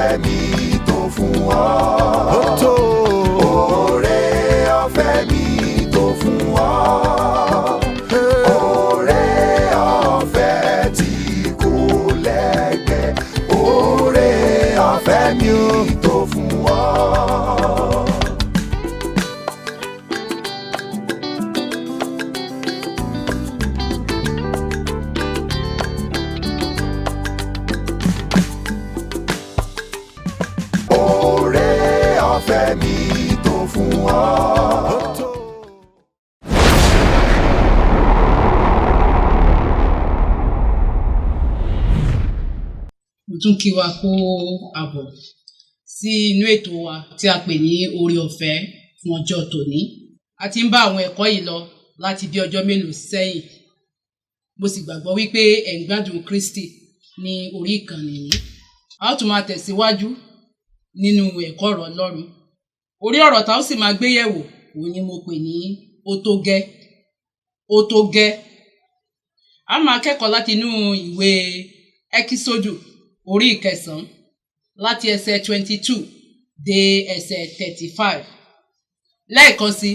Ọ̀fẹ́ mi tó fún ọ. Ó tó. Oore ọ̀fẹ́ mi tó fún ọ. Oore ọ̀fẹ́ tí kò lẹ́gbẹ́. Oore ọ̀fẹ́ mi tó fún ọ. Oore ọ̀fẹ́ mi tó fún ọ. Ó tó. Mo tún kí wa kú àbọ̀ sí inú ètò wa tí a pè ní oore ọ̀fẹ́ fún ọjọ́ tòní. A ti ń bá àwọn ẹ̀kọ́ yìí lọ láti bí ọjọ́ mélòó sẹ́yìn. Mo sì gbàgbọ́ wípé ẹ̀ ń gbádùn Kristi ní orí ìkànnì yìí. A ó tún máa tẹ̀síwájú nínú ẹ̀kọ́ ọ̀rọ̀ Ọlọ́run. Orí ọ̀rọ̀ tá ó sì máa gbé yẹ̀wò òun ni mo pè ní ó tó gẹ́. Ó tó gẹ́. A máa kẹ́kọ̀ọ́ láti inú ìwé Ẹ́kísódù orí ìkẹsàn-án láti ẹsẹ̀ 22 dé ẹsẹ̀ 35. Lẹ́ẹ̀kan sí,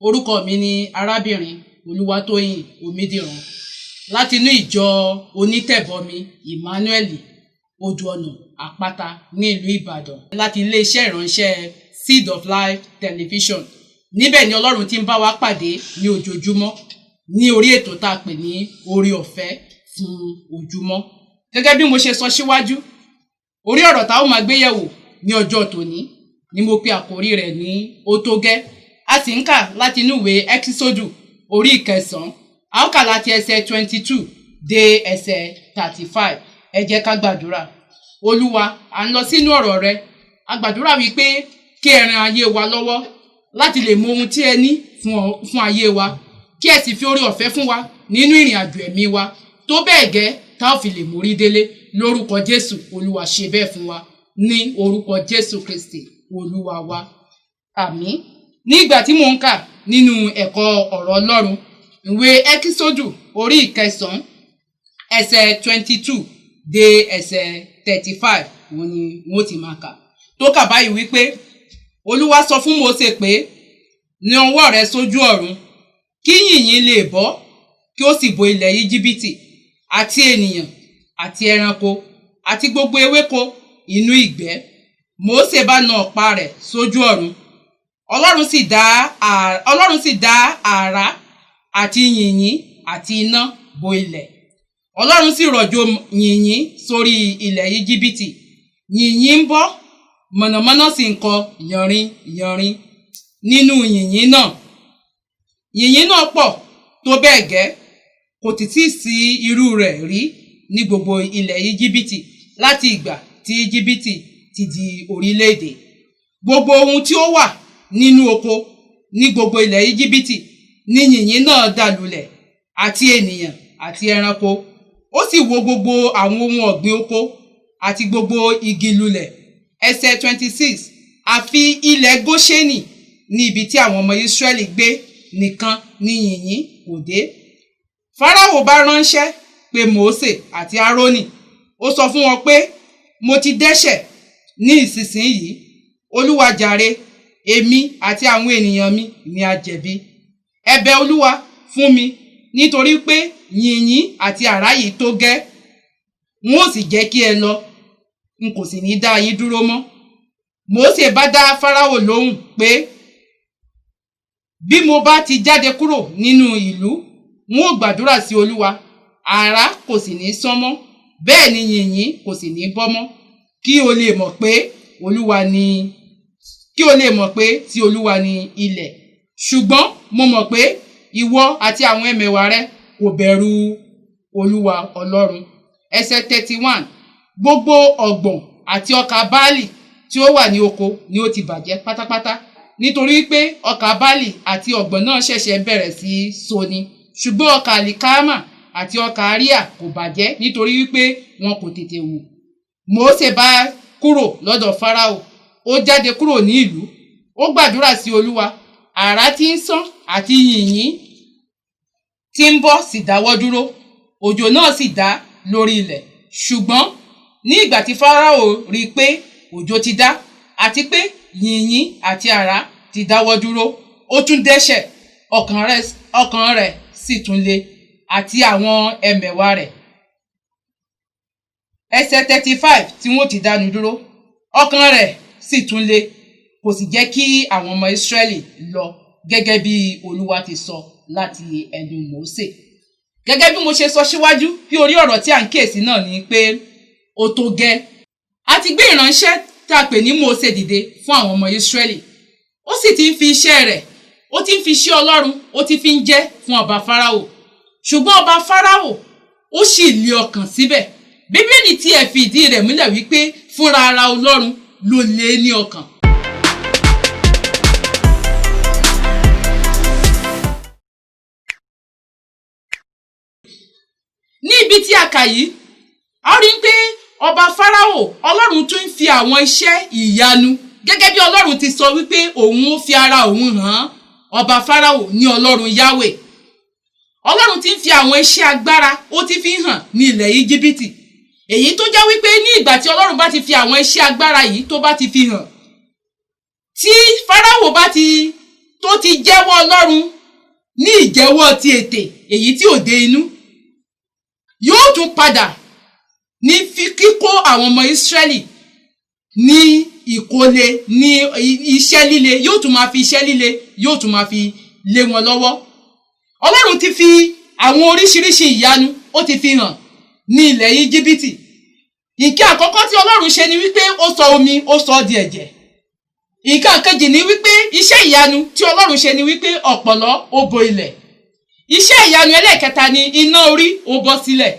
orúkọ mi ni arábìnrin Olúwatóyìn Omídìran láti inú ìjọ onítẹ̀bọmi Emmanuel Odùọ̀nà Àpáta ní ìlú Ìbàdàn láti iléeṣẹ́ ìránṣẹ́ Seed of Life Television. Níbẹ̀ ni Ọlọ́run ti ń bá wa pàdé ní ojoojúmọ́ ní orí ètò tá a pè ní oore ọ̀fẹ́ fún ojúmọ́. Gẹ́gẹ́ bí mo ṣe sọ síwájú, orí ọ̀rọ̀ tá ó máa gbé yẹ̀wò ní ọjọ́ tòní ni mo pe àkórí rẹ̀ ní ó tó gẹ́. A sì ń kà láti inú ìwé Ẹ́kísódù orí ìkẹsàn-án. A ó kà láti ẹsẹ̀ 22 dé ẹsẹ̀ 35. Ẹ jẹ́ ká gbàdúrà. Olúwa, à ń lọ sínú ọ̀rọ̀ rẹ. A gbàdúrà wípé kí ẹ ran ayé wa lọ́wọ́ láti lè mọ ohun tí ẹ ní fún ayé wa. Kí ẹ sì fi oore ọ̀fẹ́ fún wa nínú ìrìn àjò ẹ̀mí wa tó bẹ́ẹ̀ gẹ́ tá ò fi lè mórí délé lórúkọ Jésù. Olúwa, ṣe bẹ́ẹ̀ fún wa ní orúkọ Jésù Kristi Olúwa wa. Àmín. Ní ìgbà tí mò ń kà nínú ẹ̀kọ́ ọ̀rọ̀ Ọlọ́run, ìwé Ẹ́kísódù orí ìkẹsàn-án ẹsẹ̀ 22 dé ẹsẹ̀ 35 òun ni wọ́n ti máa kà. Tó kà báyìí wípé Olúwa sọ fún Mósè pé, na ọwọ́ rẹ sójú ọ̀run kí yìnyín lè bọ́ kí ó sì bo ilẹ̀ Íjíbítì àti ènìyàn àti ẹranko àti gbogbo ewéko inú ìgbẹ́. Mósè bá na ọ̀pá rẹ̀ sójú ọ̀run. Ọlọ́run sì dá àrá àti yìnyín àti iná bo ilẹ̀. Ọlọ́run sì rọ̀jò yìnyín sórí ilẹ̀ Íjíbítì. Yìnyín ń bọ́, mọ̀nàmọ́ná sì ń kọ yànrin yànrin nínú yìnyín náà. Yìnyín náà pọ̀ tó bẹ́ẹ̀ gẹ́, kò tì tí sí irú rẹ̀ rí ní gbogbo ilẹ̀ Íjíbítì láti ìgbà tí Íjíbítì ti di orílẹ̀-èdè. Gbogbo ohun tí ó wà nínú oko ní gbogbo ilẹ̀ Íjíbítì ní yìnyín náà dà lulẹ̀, àti ènìyàn àti ẹranko. Ó sì wó gbogbo àwọn ohun ọ̀gbìn oko àti gbogbo igi lulẹ̀. Ẹsẹ̀ 26, àfi ilẹ̀ Góṣẹ́nì ní ibi tí àwọn ọmọ Ísírẹ́lì gbé nìkan ní yìnyín kò dé. Fáráò bá ránṣẹ́ pé Mósè àti Árónì. Ó sọ fún wọn pé, mo ti dẹ́ṣẹ̀ ní ìsinsìnyí. Olúwa jàre, èmi àti àwọn ènìyàn mi ni a jẹ̀bi. Ẹ bẹ̀ Olúwa fún mi nítorí pé yìnyín àti àrá yìí tó gẹ́. N ó sì jẹ́ kí ẹ lọ, n kò sì ní dá yín dúró mọ́. Mósè bá dá Fáráò lóhùn pé, bí mo bá ti jáde kúrò nínú ìlú, n ó gbàdúrà sí Olúwa, àrá kò sì ní sán mọ́, bẹ́ẹ̀ ni yìnyín kò sì ní bọ́ mọ́, kí o lè mọ̀ pé Olúwa ni, kí o lè mọ̀ pé ti Olúwa ni ilẹ̀. Ṣùgbọ́n mo mọ̀ pé ìwọ àti àwọn ẹmẹ̀wà rẹ kò bẹ̀rù Olúwa Ọlọ́run. Ẹsẹ̀ 31, gbogbo ọ̀gbọ̀n àti ọkà báálì tí ó wà ní oko ni ó ti bàjẹ́ pátápátá, nítorí pé ọkà báálì àti ọ̀gbọ̀n náà ṣẹ̀ṣẹ̀ bẹ̀rẹ̀ sí í so ni. Ṣùgbọ́n ọkà àlìkámà àti ọkà àríà kò bàjẹ́ nítorí wípé wọn kò tètè wù. Mósè bá kúrò lọ́dọ̀ Fáráò, ó jáde kúrò ní ìlú, ó gbàdúrà sí Olúwa, àrá tí ń sán àti yìnyín tí ń bọ́ sì dáwọ́ dúró, òjò náà sì dá lórí ilẹ̀. Ṣùgbọ́n ní ìgbà tí Fáráò rí i pé òjò ti dá àti pé yìnyín àti àrá ti dáwọ́ dúró, ó tún dẹ́ṣẹ̀, ọkàn rẹ̀ sì tún le àti àwọn ẹmẹ̀wà rẹ̀. Ẹsẹ̀ 35 tí wọ́n ti dánu dúró. Ọkàn rẹ̀ sì tún le, kò sì jẹ́ kí àwọn ọmọ Ísírẹ́lì lọ gẹ́gẹ́ bí Olúwa ti sọ láti ẹnu Mósè. Gẹ́gẹ́ bí mo ṣe sọ síwájú bí, orí ọ̀rọ̀ tí à ń kíyèsí náà ni pé ó tó gẹ́. A ti gbé ìránṣẹ́ tá a pè ní Mósè dìde fún àwọn ọmọ Ísírẹ́lì. Ó sì ti ń fi iṣẹ́ rẹ̀, ó ti ń fi iṣẹ́ Ọlọ́run, ó ti fi ń jẹ́ fún ọba Fáráò. Ṣùgbọ́n ọba Fáráò, ó sì lé ọkàn síbẹ̀. Bíbélì tiẹ̀ fi ìdí rẹ̀ múlẹ̀ wípé fúnra ara Ọlọ́run ló lé ní ọkàn. Ní ibi tí a kà yìí, a rí i pé ọba Fáráò, Ọlọ́run tún ń fi àwọn iṣẹ́ ìyanu gẹ́gẹ́ bí Ọlọ́run ti sọ wípé òun ó fi ara òun hàn ọba Fáráò ní Ọlọ́run Yahweh. Ọlọ́run ti ń fi àwọn iṣẹ́ agbára, ó ti fi hàn ní ilẹ̀ Íjíbítì, èyí tó jẹ́ wípé ní ìgbà tí Ọlọ́run bá ti fi àwọn iṣẹ́ agbára yìí tó bá ti fi hàn, tí Fáráò bá ti tó ti jẹ́wọ́ Ọlọ́run ní ìjẹ́wọ́ ti ètè èyí tí ò dé inú, yóò tún padà ní fi kíkó àwọn ọmọ Ísírẹ́lì ní ìkólé, ní iṣẹ́ líle, yóò tún máa fi iṣẹ́ líle, yóò tún máa fi lé wọn lọ́wọ́. Ọlọ́run ti fi àwọn oríṣiríṣi ìyanu, ó ti fi hàn ní ilẹ̀ Íjíbítì. Nǹkan àkọ́kọ́ tí Ọlọ́run ṣe ni wípé ó sọ omi, ó sọ ọ́ di ẹ̀jẹ̀. Nǹkan kejì ni wípé iṣẹ́ ìyanu tí Ọlọ́run ṣe ni wípé ọ̀pọ̀lọ́ ó bo ilẹ̀. Iṣẹ́ ìyanu ẹlẹ́ẹ̀kẹta ni iná orí ó bọ́ sílẹ̀.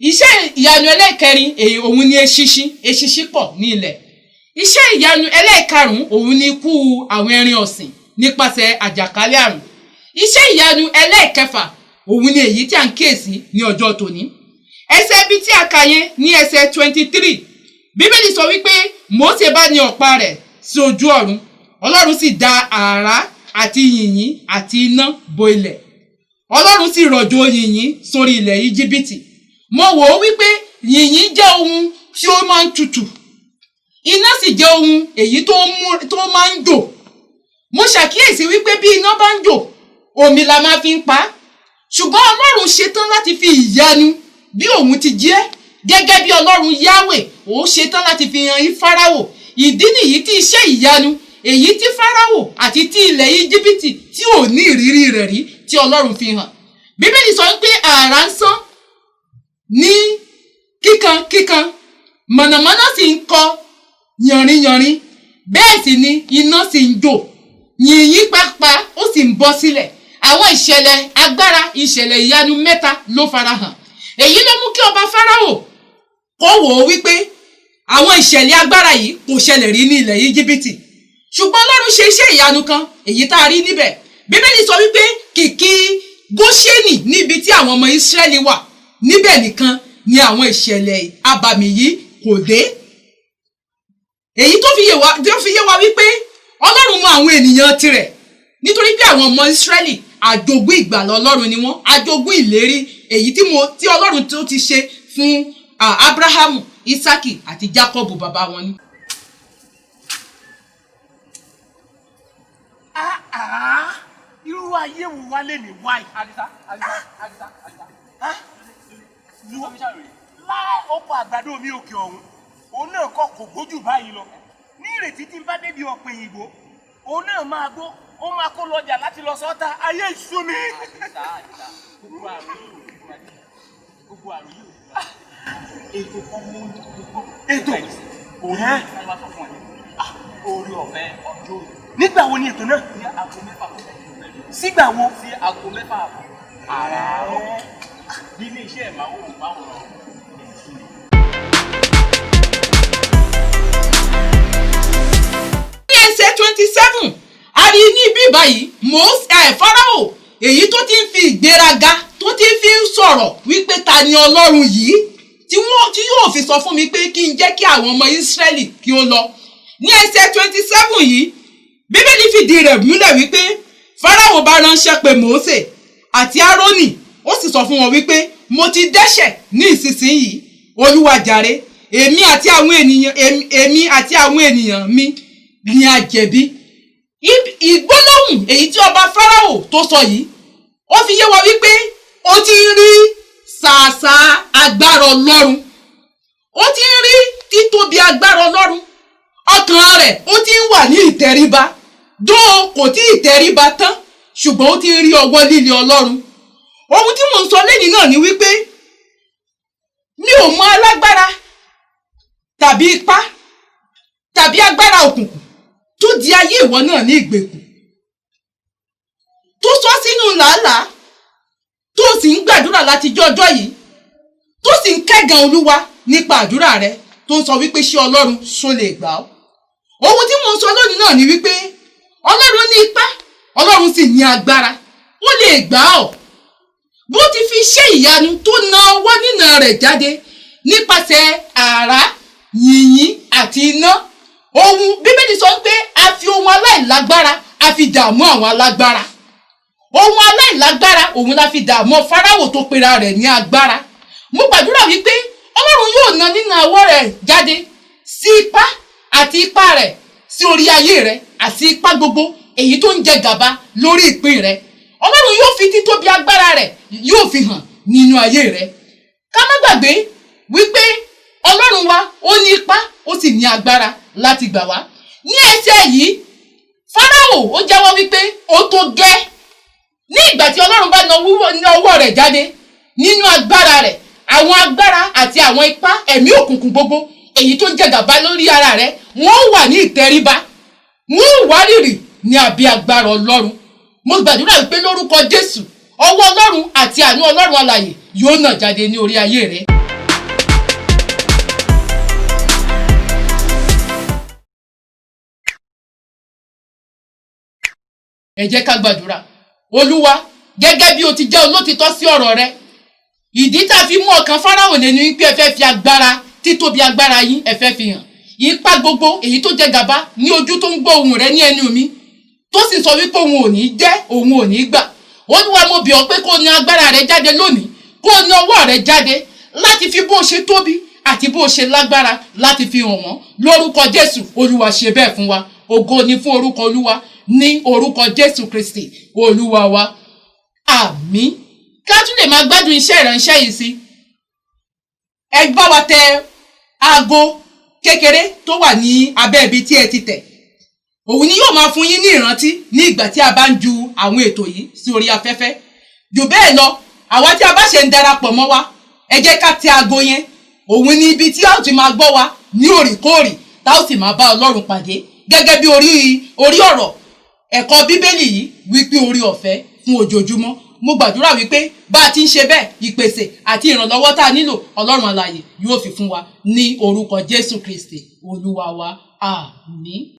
Iṣẹ́ ìyanu ẹlẹ́ẹ̀kẹrin, èyí òun ni eṣinṣin, eṣinṣin pọ̀ ní ilẹ̀. Iṣẹ́ ìyanu ẹlẹ́ẹ̀karùn-ún, òun ni ikú àwọn ẹran ọ̀sìn nípasẹ̀ àjàkálẹ̀ àrùn. Iṣẹ́ ìyanu ẹlẹ́ẹ̀kẹfà, òun ni èyí tí à ń kíyèsí ní ọjọ́ tòní. Ẹsẹ̀ ibi tí a kà yẹn ní ẹsẹ̀ 23, Bíbélì sọ wípé Mósè bá ní ọ̀pá rẹ̀ sí ojú ọ̀run, Ọlọ́run sì da àrá àti yìnyín àti iná bo ilẹ̀, Ọlọ́run sì rọ̀jò yìnyín sórí ilẹ̀ Íjíbítì. Mo wò ó wípé yìnyín jẹ́ ohun tí ó máa ń tutù, iná sì jẹ́ ohun èyí tó mú tó máa ń jò. Mo ṣàkíyèsí wípé bí iná bá ń jò, omi la máa fi ń pa á. Ṣùgbọ́n Ọlọ́run ṣetán láti fi ìyanu bí òun ti jẹ́ gẹ́gẹ́ bí Ọlọ́run Yahweh, ó ṣetán láti fi hàn Fáráò. Ìdí nìyí tí iṣẹ́ ìyanu èyí tí Fáráò àti tí ilẹ̀ Íjíbítì tí ò ní ìrírí rẹ̀ rí tí Ọlọ́run fi hàn. Bíbélì sọ pé àrá ń sán ní kíkan kíkan, mọ̀nàmọ́ná sì ń kọ yànrinyànrin, bẹ́ẹ̀ sì ni iná sì ń jò, yìnyín pápá ó sì ń bọ́ sílẹ̀. Àwọn ìṣẹ̀lẹ̀ agbára, ìṣẹ̀lẹ̀ ìyanu mẹ́ta ló farahàn. Èyí ló mú kí ọba Fáráò kó wò ó wípé àwọn ìṣẹ̀lẹ̀ agbára yìí kò ṣẹlẹ̀ rí ní ilẹ̀ Íjíbítì. Ṣùgbọ́n Ọlọ́run ṣe iṣẹ́ ìyanu kan èyí tá a rí níbẹ̀. Bíbélì sọ wípé kìkì Góṣẹ́nì, níbi tí àwọn ọmọ Ísírẹ́lì wà níbẹ̀ nìkan ni àwọn ìṣẹ̀lẹ̀ abàmì yìí kò dé, èyí tó fi yé wa wípé Ọlọ́run mọ àwọn ènìyàn tirẹ̀, nítorí pé àwọn ọmọ Ísírẹ́lì, àjogún ìgbàlà Ọlọ́run ni wọ́n, àjogún ìlérí èyí tí Ọlọ́run tó ti ṣe fún Abrahamu, Isaki àti Jacob bàbá wọn ni. Ah, ah, irú ayé wo wá lè ní wáyé? Àdìsá, Àdìsá, Àdìsá, Àdìsá. Wo láì ọkọ̀ àgbàdo mi òkè ọ̀hún, òun náà kọ́ kò gbójú báyìí lọ. Ní ìrètí tí n bá débi ọ̀pẹ̀ òyìnbó, òun náà máa gbó, ó máa kó lọ́jà láti lọ sọ́ta. Ayé ìṣú mi. Àdìsá, Àdìsá, gbogbo àrùn yìí ò ní fún adé. Gbogbo àrùn yìí ò ní fún adé. Ètò kan mú gbogbo. Ètò? Òun ní Ẹ́? wọ́n máa sọ fún ẹ. Orí ọ̀fẹ́ ọjọ́ òní. Nígbà wo ni ètò náà? Ní aago 6 kọjá ìlú mẹ́rin. Sígbà wo? Sí aago 6:30 àràárọ̀. Ní ilé iṣẹ́ ìmáwòrán èyí. Ní ẹsẹ̀ 27, a rí ní ibi báyìí, Mósè, Fáráò èyí tó ti ń fi ìgbéraga tó ti fi ń sọ̀rọ̀ wípé ta ni Ọlọ́run yìí tí wọ́n tí yóò fi sọ fún mi pé kí n jẹ́ kí àwọn ọmọ Ísírẹ́lì kí ó lọ? Ní ẹsẹ̀ 27 yìí, Bíbélì fìdí rẹ̀ múlẹ̀ wípé Fáráò bá ránṣẹ́ pé Mósè àti Árónì, ó sì sọ fún wọn wípé mo ti dẹ́ṣẹ̀ ní ìsinsìnyí, Olúwa jàre. Èmi àti àwọn ènìyàn, èmi àti àwọn ènìyàn mi ni a jẹ̀bi. Ìgbólóhùn èyí tí ọba Fáráò tó sọ yìí, ó fi yé wa wípé ó ti ń rí sàásà agbára Ọlọ́run, ó ti ń rí títóbi agbára Ọlọ́run. Ọkàn rẹ̀ ó ti ń wà ní ìtẹríba, dóò kò tí ì tẹríba tán, ṣùgbọ́n ó ti ń rí ọwọ́ líle Ọlọ́run. Ohun tí mò ń sọ lẹ́yìn náà ni wípé mi ò mọ alágbára tàbí ipá tàbí agbára òkùnkùn tó di ayé ìwọ náà ní ìgbèkùn, tó sọ sínú làálàá, tó sì ń gbàdúrà láti jọ́ ọjọ́ yìí, tó sì ń kẹ́gàn Olúwa nípa àdúrà rẹ, tó ń sọ wípé ṣé Ọlọ́run ṣó lè gbà ọ́. Ohun tí mò ń sọ lónìí náà ni wípé Ọlọ́run ní ipá, Ọlọ́run sì ní agbára, ó lè gbà ọ́. Bó ti fi ṣe ìyanu tó na ọwọ́ nínà rẹ̀ jáde nípasẹ̀ àrá, yìnyín àti iná. Ohun Bíbélì sọ pé a fi ohun aláìlágbára a fi dààmú àwọn alágbára. Ohun aláìlágbára òun la fi dààmú Fáráò tó pera rẹ̀ ní agbára. Mo gbàdúrà wípé Ọlọ́run yóò na nínà ọwọ́ rẹ̀ jáde sí ipá àti ipá rẹ̀ sí orí ayé rẹ̀ àti ipá gbogbo èyí tó ń jẹ gàba lórí ìpín rẹ̀. Ọlọ́run yóò fi títóbi agbára rẹ̀ yóò fi hàn nínú ayé rẹ̀. Ká má gbàgbé wípé Ọlọ́run wa ó ní ipá, ó sì ní agbára láti gbà wá. Ní ẹsẹ̀ yìí, Fáráò ó jẹ́wọ́ wípé ó tó gẹ́. Ní ìgbà tí Ọlọ́run bá na ọwọ́ rẹ̀ jáde nínú agbára rẹ̀, àwọn agbára àti àwọn ipá ẹ̀mí òkùnkùn gbogbo èyí tó ń jẹ gàba lórí ara rẹ̀, wọ́n wà ní ìtẹríba, wọ́n wárìrì ní abẹ́ agbára Ọlọ́run. Mo gbàdúrà wípé lórúkọ Jésù, ọwọ́ Ọlọ́run àti àánú Ọlọ́run alààyè yóò nà jáde ní orí ayé rẹ. Ẹ jẹ́ ká gbàdúrà. Olúwa, gẹ́gẹ́ bí o ti jẹ́ olótìtọ́ sí ọ̀rọ̀ rẹ, ìdí tá a fi mú ọkàn Fáráò lé ní wípé ẹ fẹ́ fi agbára títóbi agbára yín ẹ fẹ́ fi hàn. Ipá gbogbo èyí tó jẹ gàba ní ojú tó ń gbọ́ ohùn rẹ ní ẹnu mi, tó sì sọ wípé òun ò ní jẹ́, òun ò ní gbà. Olúwa, mo bẹ̀ ọ́ pé kó o na agbára rẹ jáde lónìí, kó o na ọwọ́ rẹ jáde láti fi bó o ṣe tóbi àti bó o ṣe lágbára láti fi hàn wọ́n. Lórúkọ Jésù, Olúwa ṣe bẹ́ẹ̀ fún wa. Ògo ni fún orúkọ Olúwa ní orúkọ Jésù Kristi Olúwa wa. Àmín. Ká tún lè máa gbádùn iṣẹ́ ìránṣẹ́ yìí sí, ẹ bá wa tẹ aago kékeré tó wà ní abẹ́ ibi tí ẹ ti tẹ̀. Òun ni yóò máa fún yín ní ìrántí ní ìgbà tí a bá ń ju àwọn ètò yìí sí orí afẹ́fẹ́. Jù bẹ́ẹ̀ lọ, àwa tí a bá ṣe ń darapọ̀ mọ́ wa, ẹ jẹ́ ká tẹ aago yẹn. Òun ni ibi tí a ó ti máa gbọ́ wa ní òrìkóòrì, tá ó sì máa bá Ọlọ́run pàdé gẹ́gẹ́ bí orí ọ̀rọ̀ ẹ̀kọ́ Bíbélì yìí wípé orí ọ̀fẹ́ fún ojoojúmọ́. Mo gbàdúrà wípé bá a ti ń ṣe bẹ́ẹ̀, ìpèsè àti ìrànlọ́wọ́ tá a nílò Ọlọ́run alààyè yóò fi fún wa ní orúkọ Jésù Kristi Olúwa wa. Àmín.